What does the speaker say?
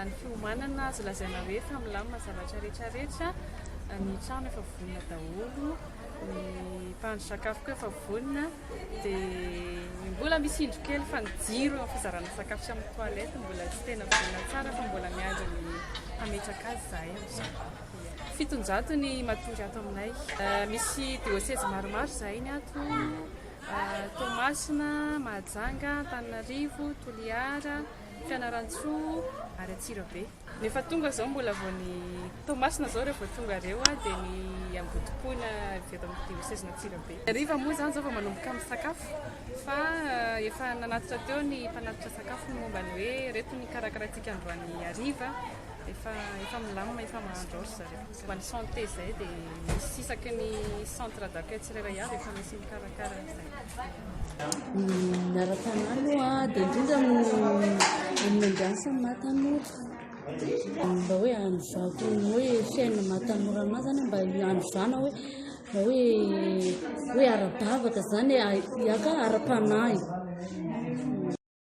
Ny fiomanana azo lazaina hoe efa milamina zavatra rehetra rehetra, ny trano efa vonona daholo, ny mpahandro sakafo koa efa vonona, dia mbola misy indro kely fa ny jiro amin'ny fizarana sakafo sy amin'ny toilette mbola tsy tena vonona tsara fa mbola miandry ny hametraka azy izahay amin'izao. 700 ny matory ato aminay. Misy diosezy maromaro izahay ny ato, Toamasina, Mahajanga, Antananarivo, Toliara, Fianarantsoa ary Antsirabe. Ny efa tonga izao mbola vao ny Toamasina izao ireo vao tonga ireo dia ny Ambodipoina avy eto amin'ny diosezin'Antsirabe. Hariva moa izany izao vao manomboka misakafo fa efa nanatitra teo ny mpanatitra sakafo ny momba ny hoe ireto ny karakaraintsika androany hariva. Efa efa milamina, efa mahandro ao ry zareo. Momba ny santé izay dia misy isaky ny centre d'accueil tsirairay avy efa misy mikarakara an'izay. Ny ara-panahy aloha dia indrindra amin'ny ambiance ny maha tanora. Mba hoe hanovako ny hoe fiainana maha tanora anahy zany mba hanovana hoe mba hoe hoe ara-bavaka zany e, ka ara-panahy.